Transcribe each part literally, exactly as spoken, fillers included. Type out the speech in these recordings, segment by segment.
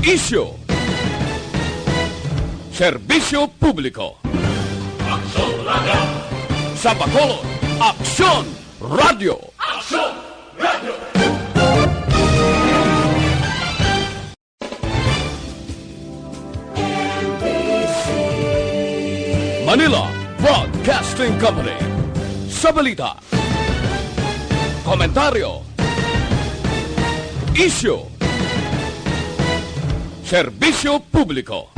Isyu. Serbisyo publiko. Aksyon Radio. Sa Bacolod, Aksyon Radio. Aksyon Radio. Manila Broadcasting Company. Sa balita, komentaryo, isyu, serbisyo publiko.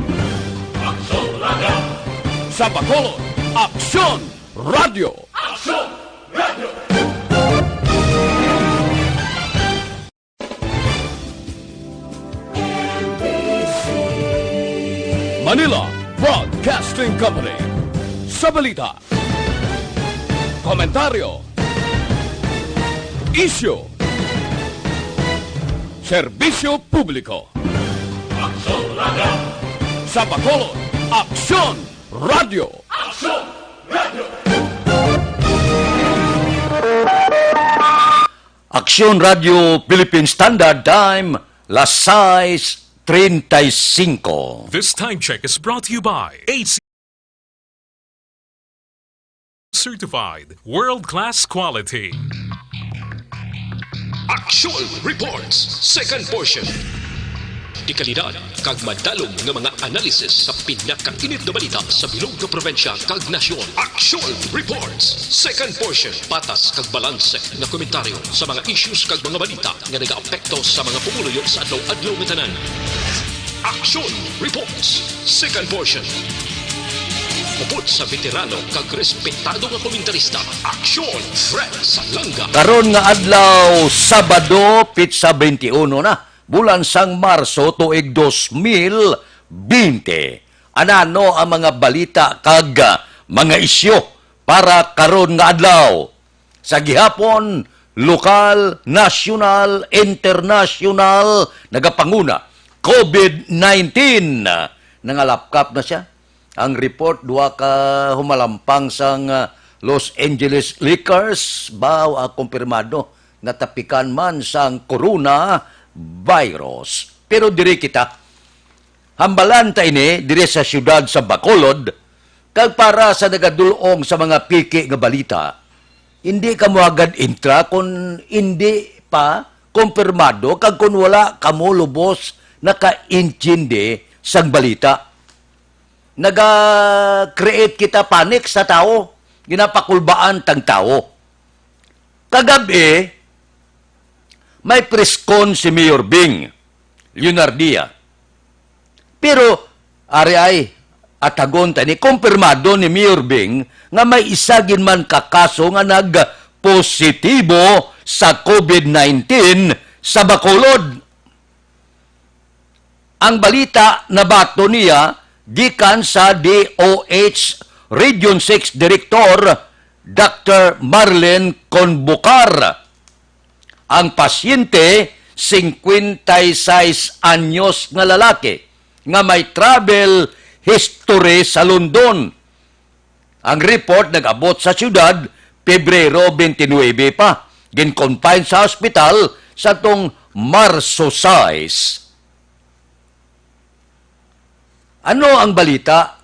Aksyon Radio. Sa Bacolod, Aksyon Radio. Aksyon Radio. Manila Broadcasting Company. Sa balita, komentaryo, isyu, serbisyo publiko. Aksyon Radio. Sa Bacolod, Aksyon Radio. Aksyon Radio. Aksyon Radio Philippine Standard Time, las sais treinta y cinco. This time check is brought to you by A C Certified, world-class quality. Aksyon Reports, second portion. Dekalidad kag madalom nga mga analysis sa pinakainit nga balita sa bilog nga probinsya kag nasyon. Aksyon Reports, second portion. Patas kag balanse nga komentaryo sa mga issues kag mga balita nga nagaapekto sa mga pumuluyo sa adlaw-adlaw nga tanan. Aksyon Reports, second portion. Upod sa veterano kag respetado nga komentarista, Aksyon Fred Salanga. Karon nga adlaw, Sabado, pitsa twenty-one na, bulan sang Marso, tuig dos mil bente. Anano ang mga balita kag, ah, mga isyu para karon nga adlaw? Sa gihapon, lokal, nasyonal, internasyonal, nagapanguna, covid nineteen. Nangalapkap na siya. Ang report, duha ka humalampang sang, ah, Los Angeles Lakers, baw, ah, kumpirmado, natapikan man sang coronavirus. Pero diri kita, hambalan ta ini diri sa siyudad sa Bacolod, kag para sa nagadul-ong sa mga peke nga balita, hindi kamo agad intra kon hindi pa kumpirmado kag kon wala kamo lubos nakaintindi sang balita. Naga-create kita panic sa tawo, ginapakulbaan tang tawo. Kagab-i, may press con si Mayor Bing Leonardia. Pero, ari ay, atagon ta ni, kumpirmado ni Mayor Bing nga may isa gid man ka kaso nga nagpositibo sa covid nineteen sa Bacolod. Ang balita nabaton niya gikan sa D O H Region six Director Doctor Marlene Convocar. Ang pasyente, singkwenta y seis anyos nga lalaki nga may travel history sa London. Ang report nag-abot sa siyudad Pebrero twenty-nine pa. Gin-confine sa ospital sa tong Marso sais. Ano ang balita?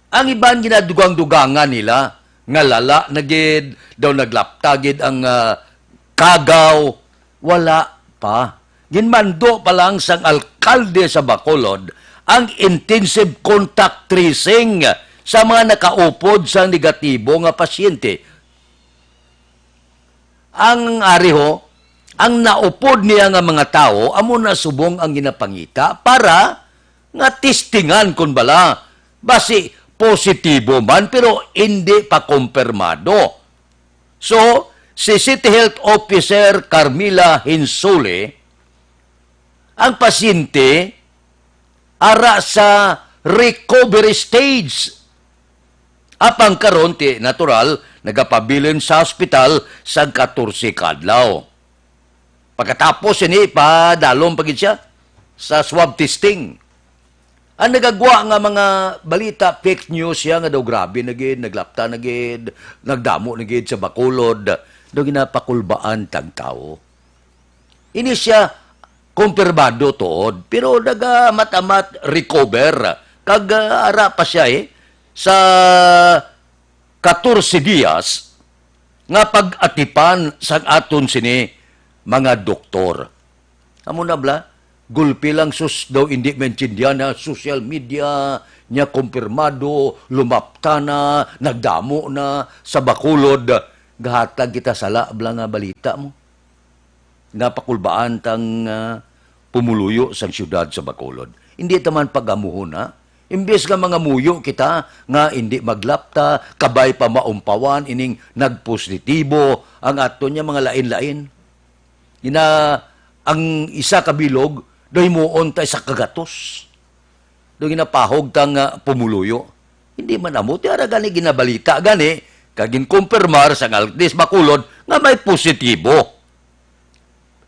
Ang iban ginadugang-dugangan nila nga lala na gid, daw naglapta gid ang, ah, kagaw. Wala pa. Ginmando pa lang sang alkalde sa Bacolod ang intensive contact tracing sa mga nakaupod sa negatibo nga pasyente. Ang ari ho, ang naupod niya nga mga tawo, amo na subong ang ginapangita para nga testingan kon bala basi positibo man pero hindi pa kumpirmado. So, si City Health Officer Carmila Hinsole, ang pasyente ara sa recovery stage. Apang karon, ti natural, nagapabilin sa ospital sang katorse ka adlaw. Pagkatapos ini, padalom pa gid siya sa swab testing. Ang nagagwa nga mga balita, fake news siya nga daw grabe na gid, naglapta na gid, nagdamo na gid sa Bacolod, daw ginapakulbaan tang tawo. Ini siya kumpirmado tuod, pero nagamat-amat recover. Kag, ah, ara pa siya, eh, sa katorse dias nga pag-atipan sang aton sini mga doktor. Amo na bala, gulpi lang, sus, daw indi maintindihan na social media niya, kumpirmado, lumapta na, nagdamo na sa Bacolod. Gahatag kita sala bala nga balita mo. Nga pakulbaan tang, ah, pumuluyo sang siyudad sa Bacolod. Hindi ta man pagamuhon, ha? Imbes nga mangamuyo kita nga hindi maglapta, kabay pa maumpawan ining nagpositibo ang aton nga mga lain-lain. Ina, ang isa ka bilog, daw himuon ta isa ka gatos. Daw ginapahog ta nga pumuluyo. Hindi man amo, ti ara gani ginabalita gani, kag ginkumpirmar sang Alcdes Bacolod nga may positibo.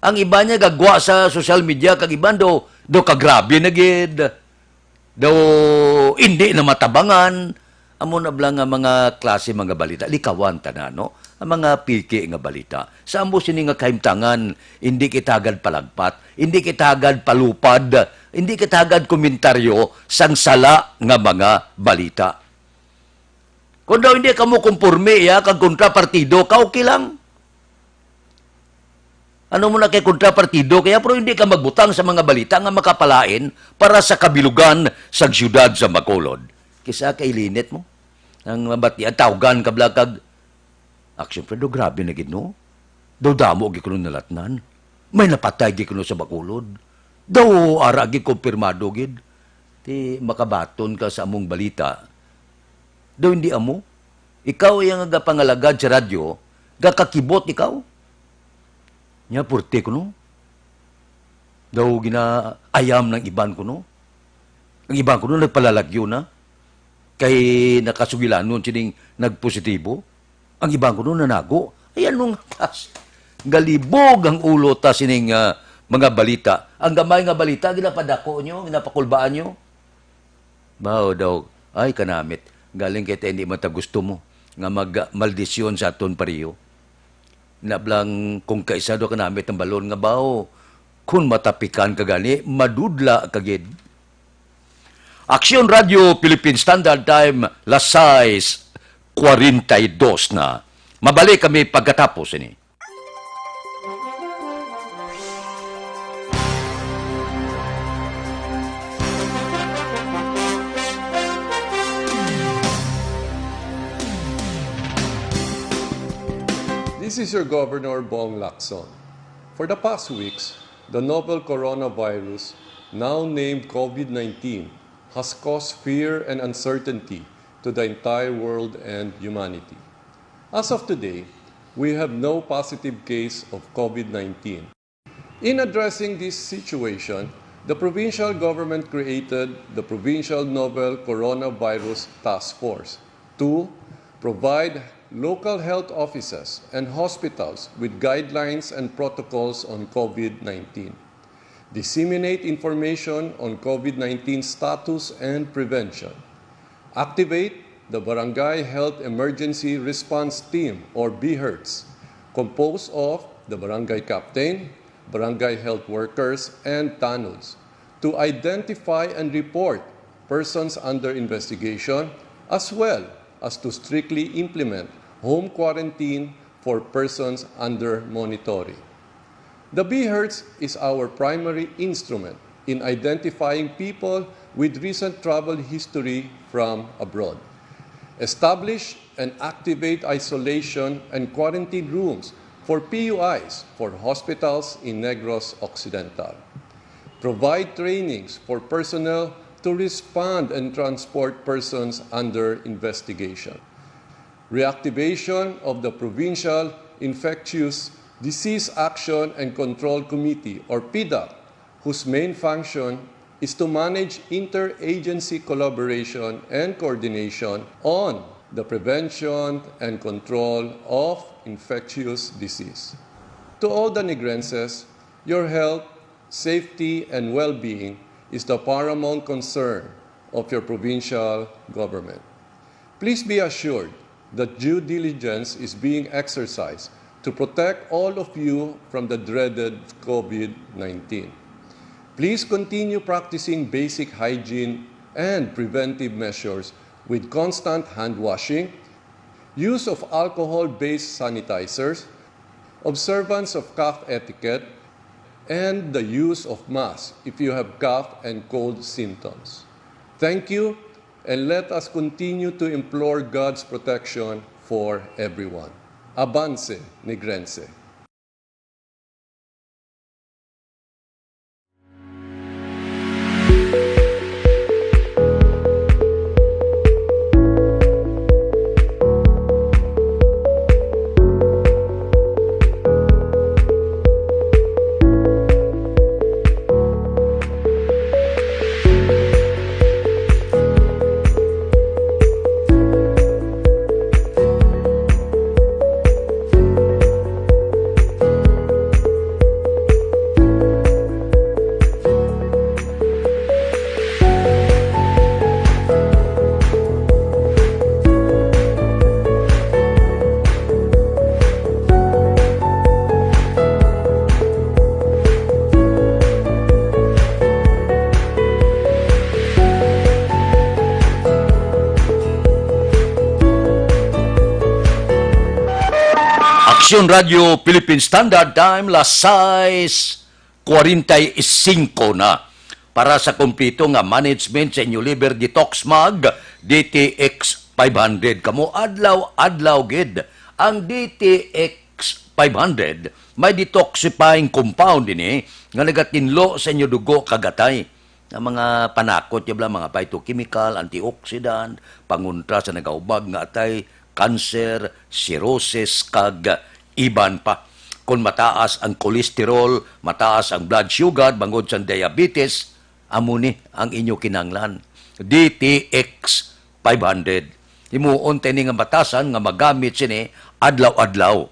Ang iba niya gagwa sa social media, kag iban daw, daw kagrabe na gid. Daw indi na matabangan. Amo na bala nga mga klase mga balita. Likawan ta na, no? Ang mga piki nga balita. Sa amo sini nga kahimtangan, indi kita agad palagpat, indi kita agad palupad, indi kita agad komentaryo sang sala nga mga balita. Kung daw hindi ka mo kumporme, ya, kag kontrapartido ka, okay lang. Ano mo na kay kontrapartido kaya, pero hindi ka magbutang sa mga balita nga makapalain para sa kabilugan sa siyudad sa Bacolod. Kisa kay linit mo. Ang mabatian, tawgan ka bala kag, "Action, Fredo, grabe na gid, no? Daw damo gid kuno nalatnan. May napatay gid kuno sa Bacolod. Daw ara gid kumpirmado gid." Ti makabaton ka sa among balita. Daw hindi amo. Ikaw iya nga gapangalagad sa radyo, gakakibot ikaw. Nya, purti kuno. Daw ginaayam ng iban kuno. Ang iban kuno nagpalalagyo na. Kay nakasugilanon sining nagpositibo. Ang iban kuno nanago. Ay, anong tas? Galibog ang ulo ta sining, ah, mga balita. Ang gamay nga balita, ginapadako nyo, ginapakulbaan nyo. Bao daw, ay, kanamit. Galing kay ta hindi man ta gusto mo nga mag-, maldisyon sa aton pareho. Nablang kung kaisa do kanamit ang balon nga bao, kung matapikan ka gani, madudla ka gid. Aksyon Radio Philippine Standard Time, las sais cuarenta y dos na. Mabalik kami pagkatapos ini. This is your Governor Bong Lacson. For the past weeks, the novel coronavirus, now named COVID nineteen, has caused fear and uncertainty to the entire world and humanity. As of today, we have no positive case of COVID nineteen. In addressing this situation, the provincial government created the Provincial Novel Coronavirus Task Force to provide local health offices and hospitals with guidelines and protocols on COVID nineteen, disseminate information on COVID nineteen status and prevention, activate the Barangay Health Emergency Response Team, or BHERTs, composed of the barangay captain, barangay health workers, and tanods, to identify and report persons under investigation, as well as to strictly implement home quarantine for persons under monitoring. The BHERTs is our primary instrument in identifying people with recent travel history from abroad. Establish and activate isolation and quarantine rooms for P U Is for hospitals in Negros Occidental. Provide trainings for personnel to respond and transport persons under investigation. Reactivation of the Provincial Infectious Disease Action and Control Committee, or PDAC, whose main function is to manage interagency collaboration and coordination on the prevention and control of infectious disease. To all the Negrenses, your health, safety, and well-being is the paramount concern of your provincial government. Please be assured that due diligence is being exercised to protect all of you from the dreaded COVID nineteen. Please continue practicing basic hygiene and preventive measures with constant hand washing, use of alcohol-based sanitizers, observance of cough etiquette, and the use of masks if you have cough and cold symptoms. Thank you, and let us continue to implore God's protection for everyone. Avance, Negrense. Aksyon Radio Philippine Standard Time, las sais cuarenta y cinco na. Para sa kompleto nga management sa inyo liver, detox mag D T X five hundred kamo adlaw-adlaw gid. Ang D T X five hundred may detoxifying compound ini nga nagatinlo sa inyo dugo kag atay. Ang mga panakot niya bala, mga phytochemical, antioxidant, pangontra sa nagaubag nga atay, cancer, cirrhosis, kag iban pa. Kon mataas ang cholesterol, mataas ang blood sugar bangod sa diabetes, amo ni ang inyo kinahanglan. D T X five hundred. Himuon ta ini nga batasan nga magamit sini adlaw-adlaw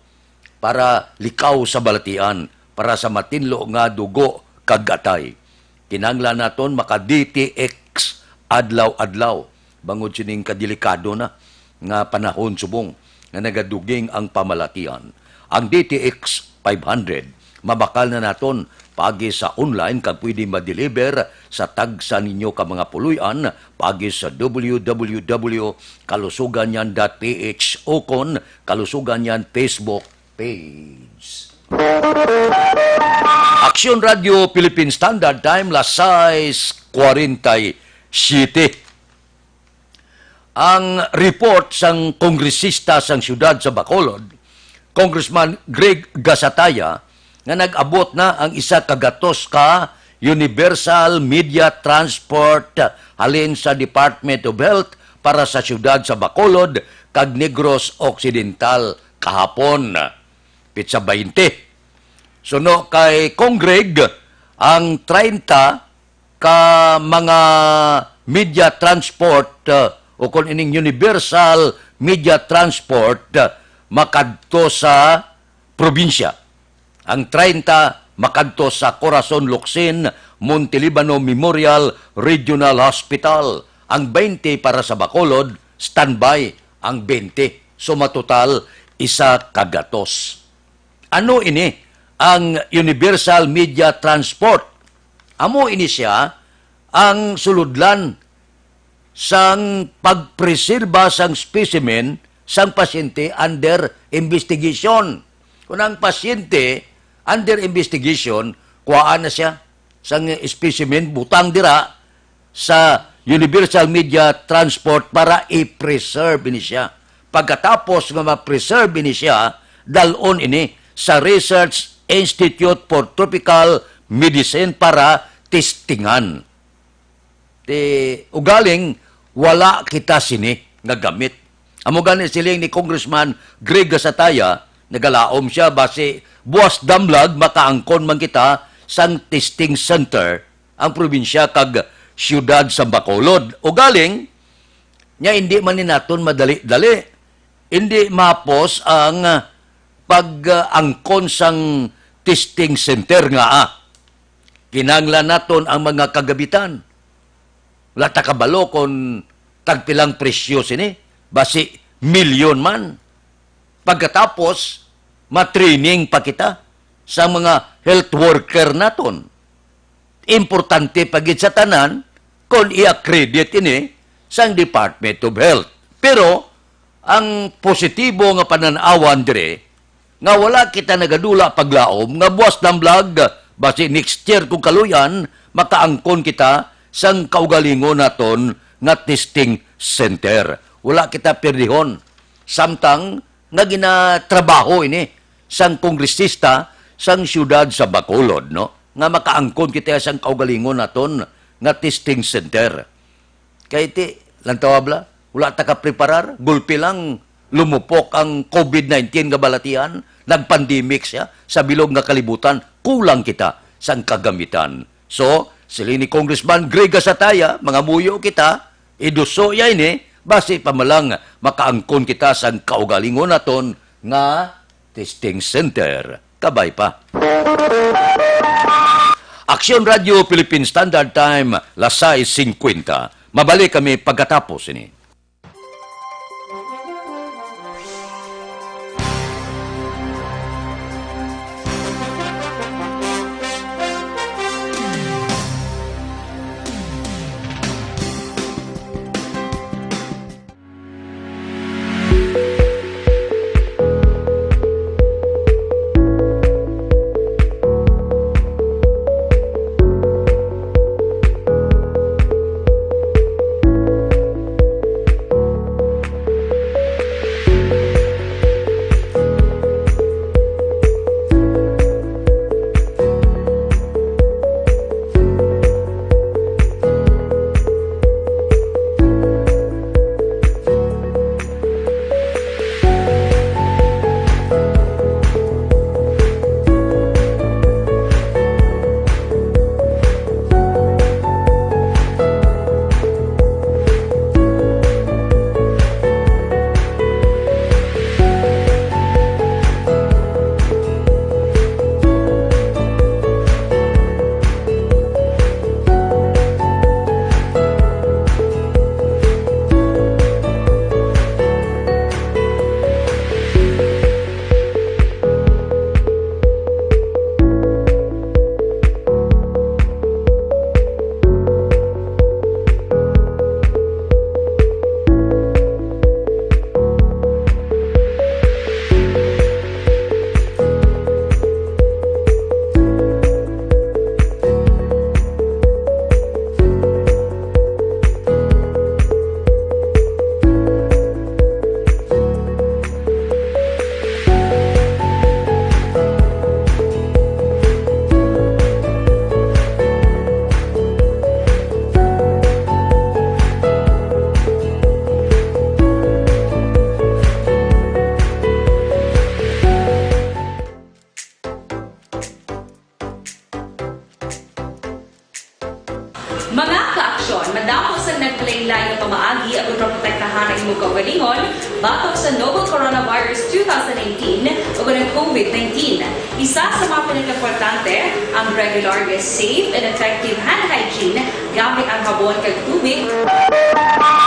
para likaw sa balatian, para sa matinlo nga dugo kag atay. Kinahanglan naton maka D T X adlaw-adlaw bangod sining kadelikado na nga panahon subong nga nagaduging ang pamalatian. Ang D T X five hundred mabakal na naton paagi sa online kag pwede ma-deliver sa tagsa ninyo ka mga puloy-an paagi sa W W W kalusuganyan dot P H ukon Kalusuganyan Facebook page. Aksyon Radio Philippine Standard Time, las sais cuarenta y siete. Ang report sang kongresista sang siyudad sa Bacolod, Congressman Greg Gasataya, nga nag-abot na ang isa ka gatos ka universal media transport halin sa Department of Health para sa siyudad sa Bacolod kag Negros Occidental kahapon, pitsa baynte. Suno kay Congreg, ang treinta ka mga media transport, uh, o kon ining universal media transport, uh, makadto sa probinsya. Ang treinta makadto sa Corazon Locsin Montelibano Memorial Regional Hospital. Ang baynte para sa Bacolod, standby ang baynte. So, matotal, isa ka gatos. Ano ini ang universal media transport? Amo ini sia ang sulodlan sang pagpreserba sang specimen sang pasyente under investigation. Kung ang pasyente under investigation, kuhaan na siya sang specimen, butang dira sa universal media transport para i-preserve ini siya. Pagkatapos nga ma-preserve ini siya, dal-on ini sa Research Institute for Tropical Medicine para testingan. Ti, ugaling wala kita sini nga gamit. Amo gani siling ni Congressman Greg Gasataya, nagalaom sia, basi buas damlag makaangkon man kita sang testing center ang probinsya kag siyudad sa Bacolod. Ugaling, nya hindi man ni naton madali-dali. Hindi mapos ang, ah, pag-angkon sang testing center nga, ah, kinahanglan naton ang mga kagamitan. Wala ta kabalo kon tagpilang presyo sini, basi milyon man. Pagkatapos, ma-training pa kita sa mga health worker naton. importante pa gid sa tanan kon i-accredit ini sang Department of Health. Pero ang positibo nga panan-awan diri nga wala kita nagadula paglaom nga buwas lang blag, basi next year kung kaluy-an, makaangkon kita sang kaugalingon naton nga testing center. Wala kita pirdihon. Samtang nga ginatrabaho ini sang kongresista sang siyudad sa Bacolod, no? Nga makaangkon kita sang kaugalingon naton nga testing center. Kay ti, lantawa bala, wala ta ka preparar, gulpi lang, lumupok ang COVID nineteen nga balatian, nag-pandemic siya, sa bilog nga kalibutan, kulang kita sang kagamitan. So, siling ni Congressman Greg Gasataya, mangamuyo kita, iduso ya ini, basi pa man lang makaangkon kita sang kaugalingon naton nga testing center. Kabay pa. Aksyon Radio Philippine Standard Time, las sais singkwenta. Mabalik kami pagkatapos ini. Mga ka-aksyon, madamo sang naglain-lain nga pamaagi aron maprotektahan ang imong kaugalingon batok sa novel coronavirus two thousand nineteen ug ang COVID nineteen. Isa sa mga pinakaimportante, ang regular nga safe and effective hand hygiene gamit ang habon kag tubig.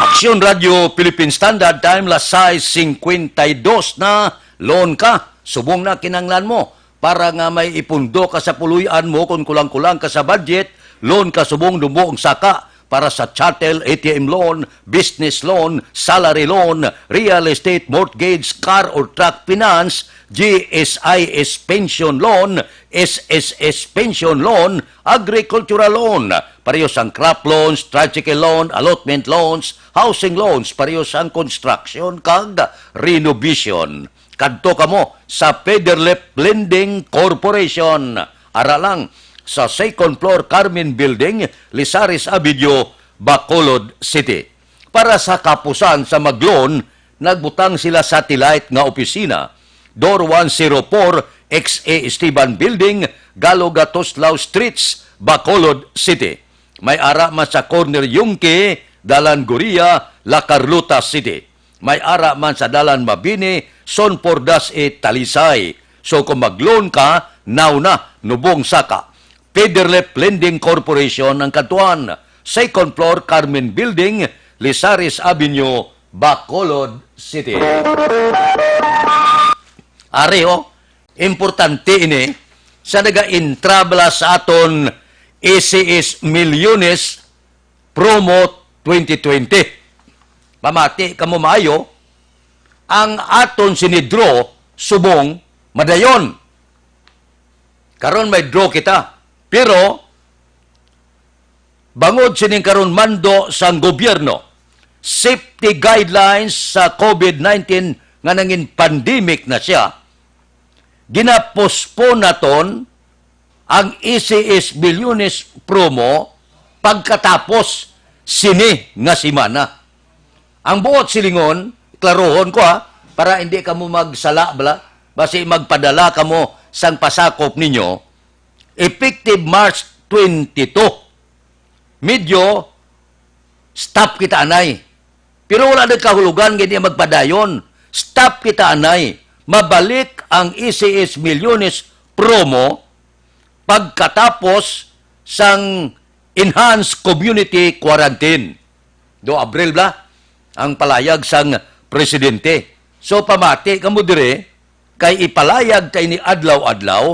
Aksyon Radio Philippine Standard Time, las sais singkwenta y dos na, loan ka, subong na kinahanglan mo. Para nga may ipundo ka sa puloy-an mo kon kulang-kulang ka sa budget, loan ka subong dumbo ang saka para sa chattel, A T M loan, business loan, salary loan, real estate mortgage, car or truck finance, G S I S pension loan, S S S pension loan, agricultural loan, pareho sang crop loans, tricycle loan, allotment loans, housing loans, pareho sang construction kag renovation. Kadto kamo sa Federlip Lending Corporation. Ara lang sa second floor Carmen Building, Lizares Avenue, Bacolod City. Para sa kapusan sa mag-loan, nagbutang sila satellite nga opisina, Door one zero four, X A Esteban Building, Galugatoslao Streets, Bacolod City. May ara man sa corner Yungque, Dalan Goria, La Carlota City. May ara man sa Dalan Mabini, Son Pordas E, Talisay. So kung mag-loan ka, now na, nubong saka. Federlip Lending Corporation ang kadtuan. Second floor, Carmen Building, Lizares Avenue, Bacolod City. Ari, oh, importante ini sa naga-intra bala sa aton E C S Milyones Promo twenty twenty. Pamati kamo maayo, ang aton sini draw subong madayon. Karon may draw kita. Pero, bangod sining karon mando sang gobyerno, safety guidelines sa COVID nineteen nga nangin pandemic na siya, ginapospon naton ang E C S Milyones Promo pagkatapos sini nga semana. Ang buot silingon, klarohon ko ha, para hindi kamo magsala bala, basi magpadala kamo sang pasakop ninyo, effective March twenty-two. Medyo stop kita anay. Pero wala na kahulugan gid niya magpadayon. Stop kita anay. Mabalik ang E C S Milyones Promo pagkatapos sang enhanced community quarantine. Do Abril bala ang palayag sang presidente. So, pamati kamo dire, kay ipalayag ta ini adlaw-adlaw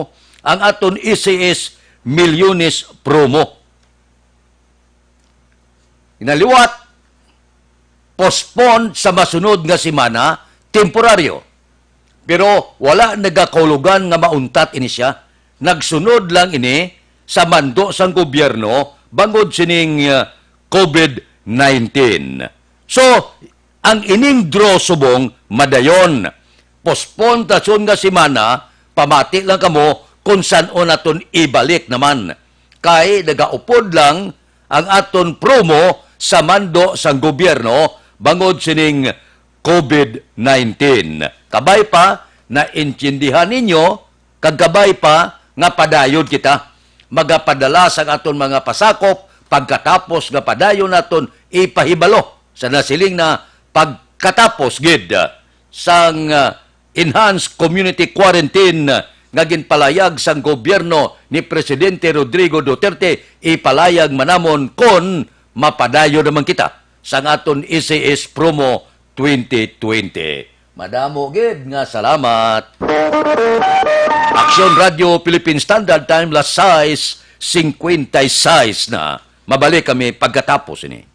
ang aton E C S Milyones Promo. Ginaliwat, postpone sa masunod nga semana, temporaryo. Pero wala nagakahulugan nga mauntat ini siya. Nagsunod lang ini sa mando sang gobyerno bangod sining, uh, COVID nineteen. So, ang ining draw subong madayon. Postpone ta sunod nga semana, pamati lang kamo kung san-o naton ibalik naman. Kay nagaupod lang ang aton promo sa mando sang gobyerno bangod sining COVID nineteen. Kabay pa, naintindihan ninyo, kag kabay pa nga padayon kita magapadala sang aton mga pasakop pagkatapos nga padayon naton ipahibalo sa nasiling na pagkatapos gid sang, ah, enhanced community quarantine nga ginpalayag sang gobyerno ni Presidente Rodrigo Duterte, ipalayag man namon kon mapadayon naman kita sang aton E C S Promo twenty twenty. Madamo gid nga salamat. Aksyon Radio Philippine Standard Time, las sais cincuenta y seis na. Mabalik kami pagkatapos ini.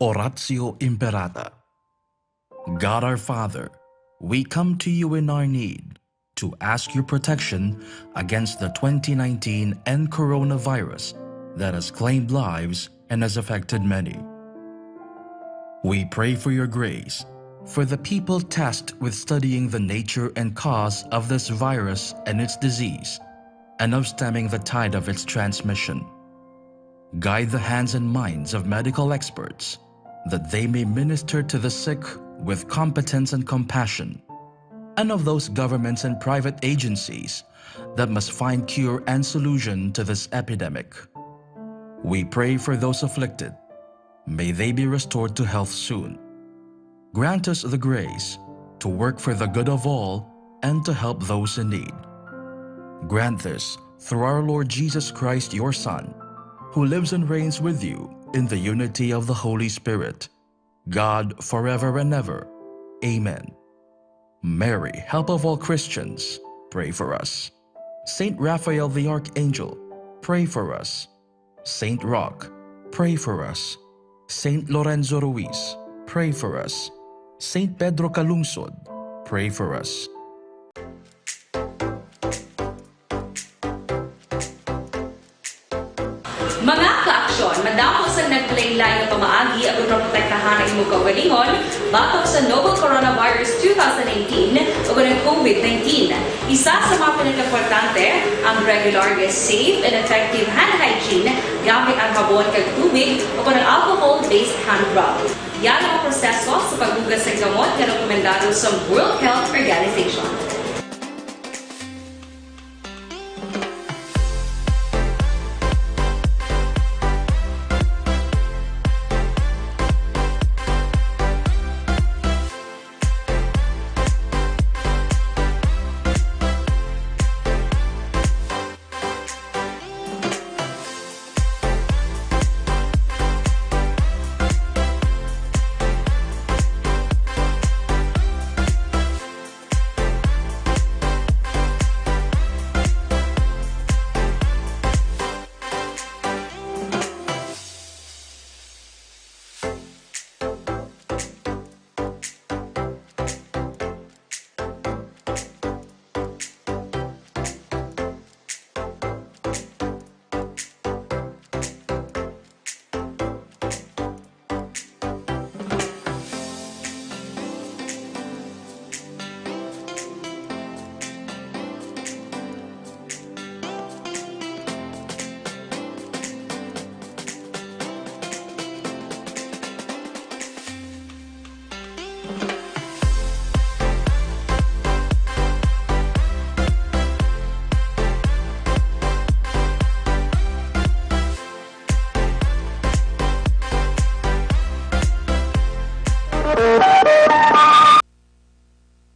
Oratio Imperata. God our Father, we come to you in our need to ask your protection against the twenty nineteen N coronavirus that has claimed lives and has affected many. We pray for your grace for the people tasked with studying the nature and cause of this virus and its disease, and of stemming the tide of its transmission. Guide the hands and minds of medical experts, that they may minister to the sick with competence and compassion, and of those governments and private agencies that must find cure and solution to this epidemic. We pray for those afflicted. May they be restored to health soon. Grant us the grace to work for the good of all and to help those in need. Grant this through our Lord Jesus Christ, your Son, who lives and reigns with you in the unity of the Holy Spirit, God, forever and ever. Amen. Mary, help of all Christians, pray for us. Saint Raphael the Archangel, pray for us. Saint Roch, pray for us. Saint Lorenzo Ruiz, pray for us. Saint Pedro Calungsod, pray for us. Mga ka-aksyon, madamo sang naglain-lain nga pamaagi aron maprotektahan ang imong kaugalinggon batok sa novel coronavirus two thousand nineteen ug ang COVID nineteen. Isa sa mga pinakaimportante, ang regular nga safe and effective hand hygiene gamit ang habon kag tubig o kon ang alcohol-based hand rub. Yan ang proseso sa paghugas sa gamot nga rekomendado sa World Health Organization.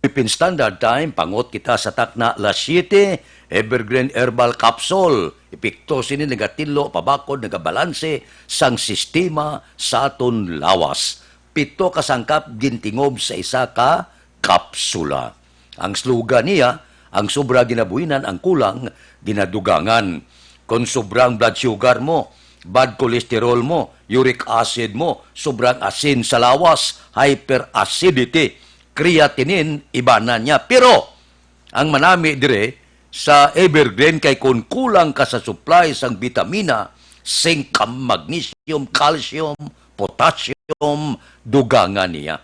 Philippine Standard Time, pangot kita sa takna alas siyete, Evergreen Herbal Capsule. Epekto sini nagatinlo, pabakod, nagabalanse sang sistema sa aton lawas. Pito ka sangkap gintingob sa isa ka kapsula. Ang slogan niya, "Ang sobra ginabuhinan, ang kulang ginadugangan." Kung sobra ang blood sugar mo, bad cholesterol mo, uric acid mo, sobrang asin sa lawas, hyperacidity, creatinine, ibanan niya. Pero ang manami dire sa Evergreen kay kung kulang ka sa supply sang bitamina, zinc, magnesium, calcium, potassium, dugangan niya.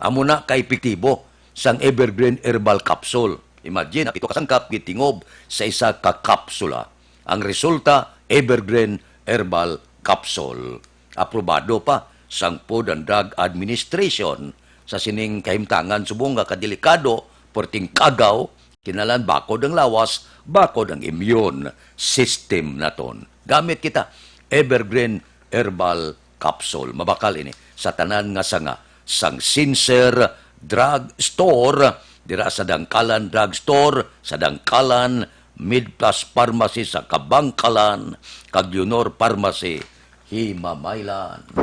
Amo na ka epektibo sang Evergreen Herbal Capsule. Imagine, ang pito ka sangkap gitingob sa isa ka kapsula. Ang resulta, Evergreen Herbal Capsule. Aprobado pa sang Food and Drug Administration. Sa sining kahimtangan subong nga kadelikado, perting kagaw, kinahanglan bakod ang lawas, bakod ang immune system naton. Gamit kita, Evergreen Herbal Capsule. Mabakal ini sa tanan nga sanga sang Sincere Drug Store, dira sa Dangkalan Drug Store, sa Dangkalan, Midplus Pharmacy sa Kabangkalan, kag Leonor Pharmacy, Himamaylan.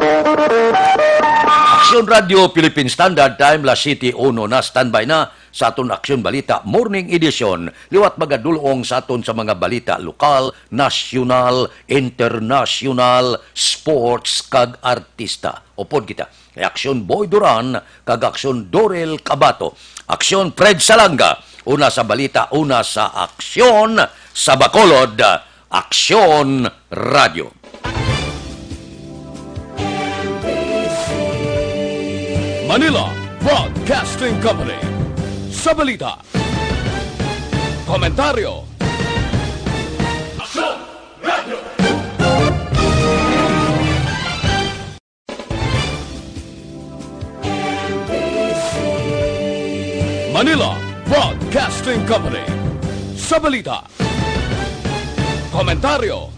Aksyon Radio Philippine Standard Time, alas siyete uno na, standby na sa aton Aksyon Balita Morning Edition. Liwat magadulong sa aton sa mga balita lokal, nasyonal, internasyonal, sports, kag artista. Upod kita kay Aksyon Boy Duran kag Aksyon Dorel Cabato. Aksyon Fred Salanga, una sa balita, una sa aksyon, sa Bacolod, Aksyon Radio. Manila Broadcasting Company. Sa balita, komentaryo, Aksyon Radio. Manila Broadcasting Company. Sa balita, komentaryo,